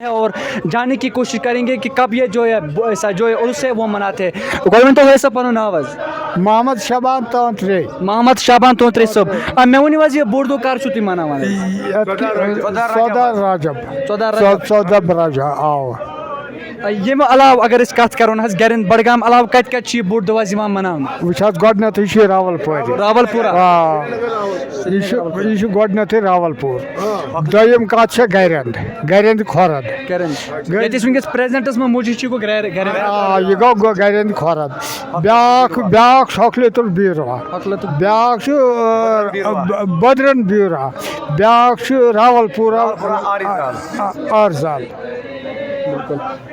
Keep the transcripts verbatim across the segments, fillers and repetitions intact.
ہے اور جاننے کی کوشش کریں گے کہ کب یہ جو ہے ب- ایسا جو ہے عرس ہے وہ مناتے ہیں۔ گۄڈٕ ؤنۍ تو ہے سا پنُن ناو حظ؟ محمد شعبان تانترے۔ محمد شعبان تانترے صٲب۔ آ، مےٚ ؤنِو حظ، یہِ بوٚڑ دۄہ کر چھُو تُہۍ مناوان؟ ژۄدہ رجب۔ ژۄدہ رجب۔ ژۄدہ رجب۔ آ، ییٚمہِ علاوٕ اگر أسۍ کتھ کرو نہ حظ، گرٮ۪ن بڈگام علاوٕ کتہِ کتہِ چھُ یہِ بوٚڑ دۄہ حظ یِوان مناونہٕ؟ وٕچھ حظ، گۄڈٕنیتھٕے چھُ یہِ راول پورِ۔ راول پورہ۔ آ۔ یہِ چھُ یہِ چھُ گۄڈٕنیتھٕے راول پوٗر۔ دوٚیِم کَتھ چھےٚ گَرٮ۪ن، گَرٮ۪ن خۄرد۔ گرٮ۪ن۔ گرِ- ییٚتہِ أسۍ وٕنکیٚس پریزنٹس منٛز موٗجوٗد چھِ، یہِ گوٚو گرِ- گرٮ۪ن۔ آ، یہِ گوٚو گوٚو گرٮ۪ن خۄرد۔ بیٛاکھ بیٛاکھ چھُ اکھ لیٚتُر بیٖروا۔ اکھ لیٚتُر۔ بیٛاکھ چھُ آ، ب- بدرن بیٖروا۔ بیٛاکھ چھُ راول پوٗرا۔ راول پوٗرا آرزال۔ آ، آرزال۔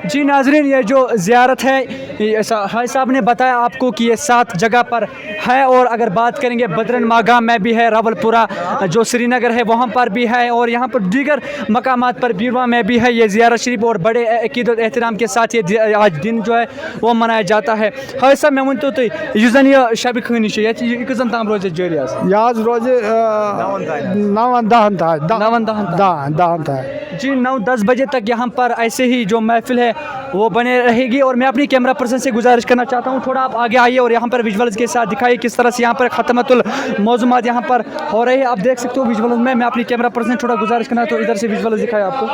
جی ناظرین، یہ جو زیارت ہے، یہ ایسا حاج صاحب نے بتایا آپ کو کہ یہ سات جگہ پر ہے، اور اگر بات کریں گے بدرن ماگام میں بھی ہے، راولپورہ جو سری نگر ہے وہاں پر بھی ہے، اور یہاں پر دیگر مقامات پر بیروا میں بھی ہے یہ زیارت شریف، اور بڑے عقیدت احترام کے ساتھ یہ دی- آج دن جو ہے وہ منایا جاتا ہے۔ حاج صاحب، مےٚ ؤنۍ تو تُہۍ، یُس زَن یہِ شبِ خٲنی چھِ، یَتھ یہِ کٔژَن تام روزِ جٲری آز؟ یہِ حظ روزِ، آ، نَوَن تام حظ۔ نَوَن دَہَن تام، دَہ-، نَوَن دَہَن تام۔ دَہَن، دَہَن تام۔ جی، نو دس بجے تک یہاں پر ایسے ہی جو محفل ہے وہ بنے رہے گی، اور میں اپنی کیمرہ پرسن سے گزارش کرنا چاہتا ہوں، تھوڑا آپ آگے آئیے اور یہاں پر ویژولز کے ساتھ دکھائیے کس طرح سے یہاں پر ختمت الموضوعات یہاں پر ہو رہے ہیں۔ آپ دیکھ سکتے ہو ویژولز میں، میں اپنی کیمرہ پرسن سے تھوڑا گزارش کرنا تو ادھر سے ویژولز دکھائے آپ کو۔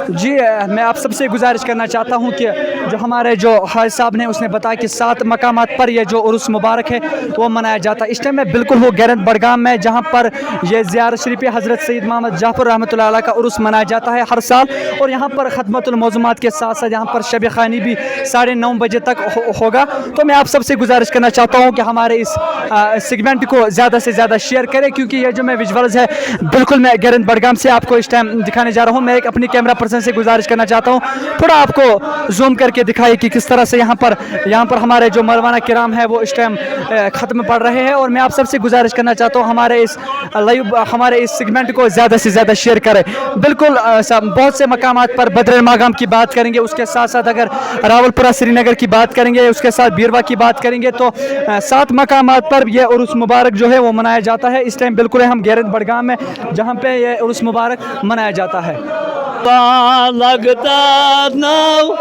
جی، میں آپ سب سے گزارش کرنا چاہتا ہوں کہ جو ہمارے جو حاج صاحب نے، اس نے بتایا کہ سات مقامات پر یہ جو عرس مبارک ہے وہ منایا جاتا ہے۔ اس ٹائم میں بالکل ہوں گرند بڑگام میں، جہاں پر یہ زیارت شریف حضرت سید محمد جعفر رحمۃ اللہ علیہ کا عرس منایا جاتا ہے ہر سال، اور یہاں پر ختمت الموضوعات کے ساتھ ساتھ یہاں پر شب خانی بھی ساڑھے نو بجے تک ہو- ہوگا۔ تو میں آپ سب سے گزارش کرنا چاہتا ہوں کہ ہمارے اس سیگمنٹ کو زیادہ سے زیادہ شیئر کریں، کیونکہ یہ جو میں ویژولز ہے بالکل میں گرند بڑگام سے آپ کو اس ٹائم دکھانے جا رہا ہوں۔ میں ایک اپنی کیمرہ پرسن سے گزارش کرنا چاہتا ہوں، تھوڑا آپ کو زوم کر کے دکھائے کہ کس طرح سے یہاں پر یہاں پر ہمارے جو مولوانہ کرام ہیں وہ اس ٹائم ختم پڑھ رہے ہیں، اور میں آپ سب سے گزارش کرنا چاہتا ہوں ہمارے اس لائیو ہمارے اس سیگمنٹ کو زیادہ سے زیادہ شیئر کریں۔ بالکل بہت سے مقامات پر بدرن ماگام کی بات کریں گے، اس کے ساتھ ساتھ اگر راولپورہ سری نگر کی بات کریں گے، اس کے ساتھ بیروا کی بات کریں گے، تو سات مقامات پر یہ عرس مبارک جو ہے وہ منایا جاتا ہے۔ اس ٹائم بالکل ہم گیرند بڑگام میں، جہاں پہ یہ عرس مبارک منایا جاتا ہے۔ پان لگتا ناو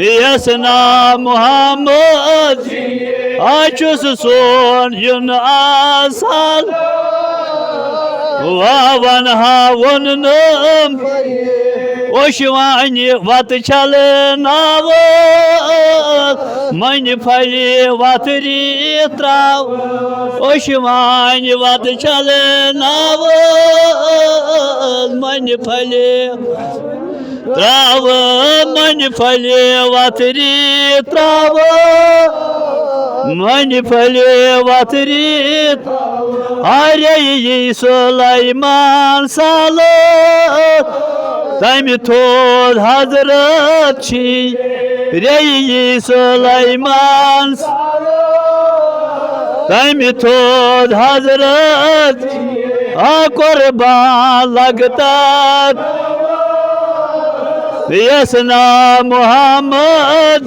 یس نام محمد، آ چھُس سون یُن آسان۔ واون ہاوُن نہٕ اوٚش وانہِ وتہٕ چھلناوان، منہِ پھلہِ وتھرِ تراو۔ اوٚش وانہِ وتہٕ چھلناوان، منہِ پھلہِ تراو، منہِ پھلہِ وتھرِ تراو، منہِ پھلہِ وتھرِ تراو۔ آرے یی سلیمان سالار، تمہِ تھوٚد حضرت چھی۔ رے یی سلیمان سالار، تمہِ تھوٚد حضرت آ قربان لگتا۔ یس نام محمد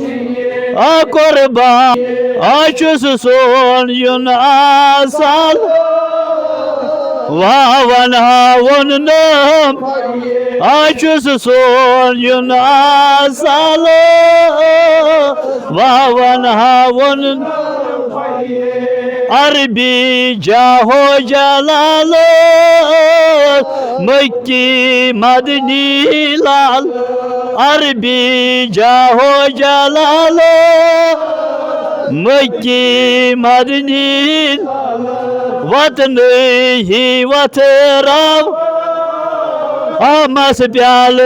آ قربان، آ چھُس سون یُن آسان۔ واون ہاوُن نہٕ اوٚش وانہِ وتھرِ تراو۔ اوٚش وانہِ وتھرِ تراو۔ آرے یی سلیمان سالار، تمہِ تھوٚد حضرت چھی۔ رے یی سلیمان سالار، تمہِ تھوٚد حضرت آ قربان لگتا۔ یس نام محمد آ قربان، آ چھُس سون یُن آسان۔ واون ہاوُن نہٕ اوٚش وانہِ وتھرِ تراو۔ واون ہاوُن عربی جاہو جلال، مکی مدنی لال۔ عربی جاہو جلال، مکی مدنی وطن ہی وتھ راو۔ آمس پیال